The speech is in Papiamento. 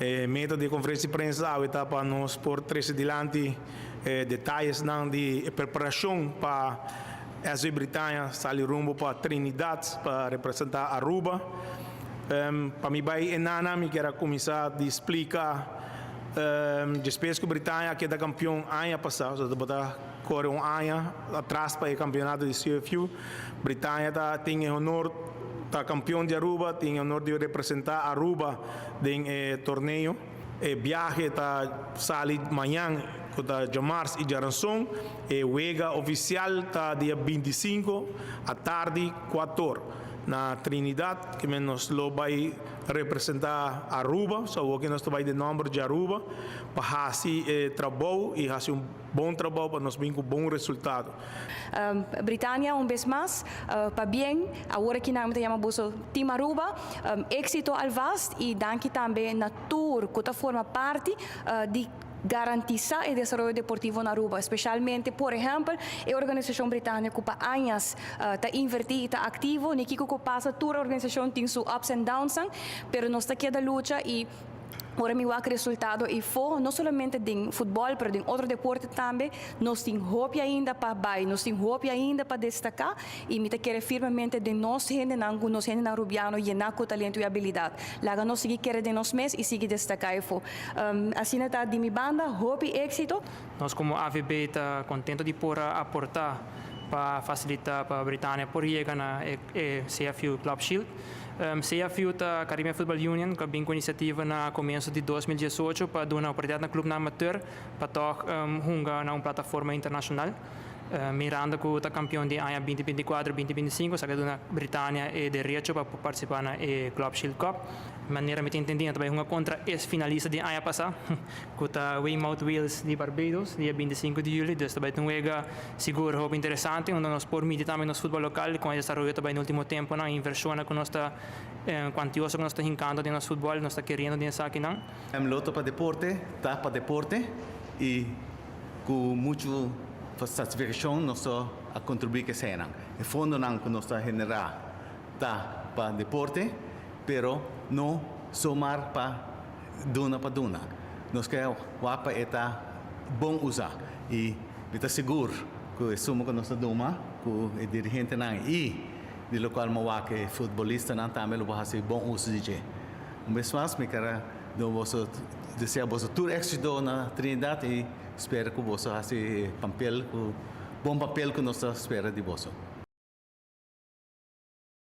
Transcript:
E meta di conferencia di prensa awe ta pa nos por trece dilanti e detayesnan di e preparacion pa SV Britannia sali rumbo pa Trinidad pa representa Aruba. Pa mi bay enana mi kier a cuminsa di splica despues cu Britannia a keda campeon aña pasa, so tabata core un aña atras pa e campeonato di CFU. Britannia ta tin e honor ta campeon di Aruba, tin e honor di representa Aruba den e torneo. E biahe ta sali mañan cu ta djamars y djaranson. E wega oficial ta dia 25 atardi 4 na Trinidad, cu men nos lo bay representa Aruba, so awo nos ta bay den nomber di Aruba pa haci e trabou y haci un bon trabou pa nos bin cu bon resultado. Britannia, un bes mas, pabien. Awor aki nan ta yama boso Team Aruba. Exito alvast y danki tambe na tur cu ta forma parti di garantisa e desaroyo deportivo na Aruba, especialmente, por ehempel, e organisacion Britannia cu pa añas ta inverti y ta activo. Ni kico cu pasa, tur organisacion tin su ups and downs, pero nos ta keda lucha y ora mi wak resultado y fo, no solamente den futbol, pero den otro deporte tambe, nos tin hopi ainda pa bay, nos tin hopi ainda pa destaca y mi ta kere firmemente den nos hendenan, cu nos hendenan rubiano yena cu talento y habilidad. Laga nos sigui kere den nos mes y sigui destaca y fo. Asina ta di mi banda, hopi exito. Nos como AVB ta contento di por aporta pa facilita pa Britannia por yega na e CFU Club Shield. CFU ta Caribbean Football Union, cu a bin cu iniciativa na comienso di 2018 pa duna oportunidad na club amateur pa toch hunga na un plataforma internacional. Mirando cu ta campeon di aña 2024-2025, sa cu duna Britannia e derecho pa participa na e Club Shield Cup. Manera mi ta entendiendo, tambe hunga contra e finalista di aña pasa, cu ta Weymouth Wheels di Barbados, dia 25 di juli. Dus tambe un wega sigur hopi interesante, unda nos por midi tambe nos futbol local, cu e desaroyo tambe na ultimo tempo, na inversion cu nos ta cuantioso cu nos ta hincando den nos futbol, nos ta keriendo den esakinan. Lotto pa Deporte ta pa deporte y cu mucho satisfaccion nos a contribui cu esey. E fondonan cu nos ta genera ta pa deporte, pero no zomaar pa duna pa duna. Nos kier pa e ta bon usa y ta sigur cu e suma cu nos ta duna, cu e dirigentenan y di locual mi a cu futbolistanan tambe lo haci bon uso di dje. Un bes mas, mi kier desea boso tur exito na Trinidad y spera cu boso haci papel, bon papel cu nos ta spera di boso.